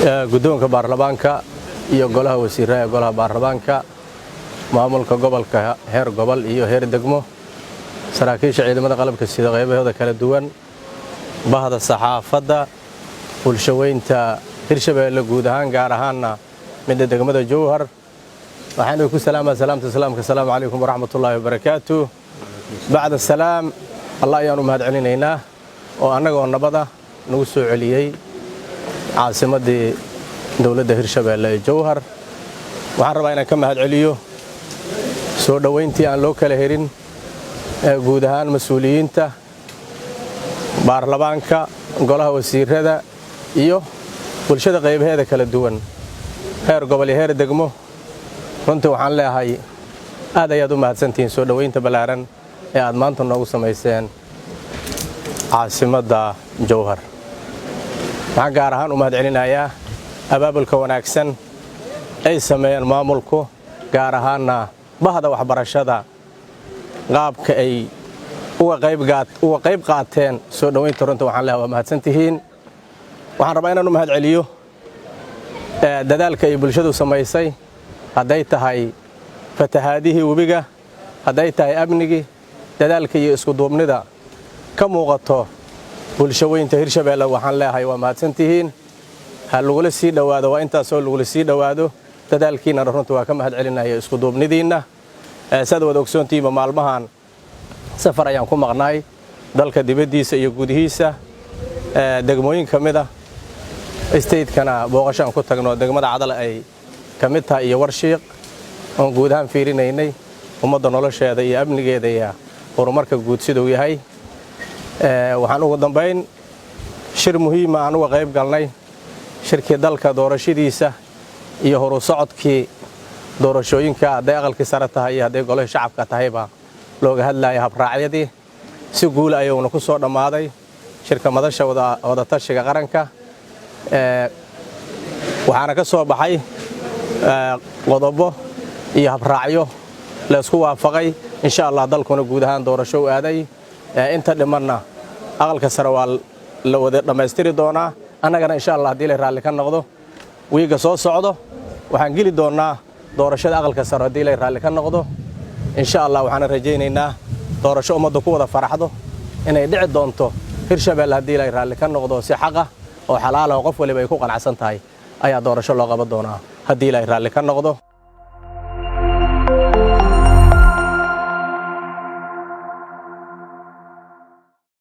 Guddoonka baarlamaanka iyo golaha wasiirada ee golaha baarlamaanka, maamulka gobolka heer gobol iyo heer degmo, saraakiisha ciidamada qalabka sida qaybahooda kala duwan, bahda saxaafadda, bulshaweynta Hirshabeelle guud ahaan, gaar ahaanna midda degmada Jowhar, waxaan idinku salaamaa salaamta islaamka: asalaamu calaykum waraxmatullaahi wabarakaatu. Bacda salaam, Allah ayaan u mahad celinaynaa oo annagoo nabada nagu soo celiyey caasimaddii dowladda Hirshabeelle ee Jowhar. Waxaan rabaa inaan ka mahad celiyo soo dhowayntii aan loo kala herin ee guud ahaan mas-uuliyiinta baarlamaanka, golaha wasiirada iyo bulshada qaybaheeda kala duwan, heer gobol iyo heer degmo. Runtii waxaan leeahay aad ayaad u mahadsantihiin soo dhowaynta ballaaran ee aad maanta noogu samayseen caasimadda Jowhar. Waxaan gaar ahaan u mahad celinayaa abaabulka wanaagsan ay sameeyeen maamulku, gaar ahaanna bahda waxbarashada, qaabka ay uga qayb qaateen soo dhowaynta. Runta waxaan leehay waa mahadsantihiin. Waxaan rabaa inaan u mahad celiyo dadaalka ay bulshadu samaysay, hadday tahay fatahaadihii webiga, hadday tahay amnigii, dadaalka iyo iskuduubnida ka muuqato bulshaweynta Hirshabeelle. Waxaan leeahay waa mahadsantihiin, ha lagula sii dhowaado, waa intaasoo lagula sii dhowaado dadaalkiinnana. Runta waa ka mahad celinaya iskuduubnidiinna. Saad wada ogsoontihiinba, maalmahan safar ayaan ku maqnaay dalka dibaddiisa iyo gudihiisa, degmooyin ka mid ah stateka-na booqashaan ku tagno, degmada Cadal ay ka mid tahay iyo Warshiiq, oon guud ahaan fiirinaynay ummadda nolosheeda iyo amnigeeda iyo horumarka guud siduu yahay. Waxaan ugu dambayn shir muhiima aan uga qayb galnay, shirkii dalka doorashadiisa iyo horu socodkii doorashooyinka, hadday aqalkii sare tahay iyo hadday golihii shacabka tahayba, looga hadlaya habraacyadii. Si guula ayuuna ku soo dhammaaday shirka madasha wadatashiga qaranka. Waxaana ka soo baxay qodobo iyo habraacyo laysku waafaqay. Insha Allah, dalkuna guud ahaan doorasho u aaday. Inta dhimanna aqalka sare waa la wada dhammaystiri doonaa. Annagana, insha Allah, haddii lay raalli ka noqdo, wiigga soo socdo waxaan geli doonnaa doorashada aqalka sare, haddii lay raalli ka noqdo. Insha Allah, waxaana rajaynaynaa doorasho ummadda ku wada faraxdo inay dhici doonto Hirshabeelle, haddii lay raalli ka noqdo. Si xaqa oo xalaala oo qof waliba ay ku qanacsan tahay ayaa doorasho loo qaban doonaa, haddii ilaahay raalli ka noqdo.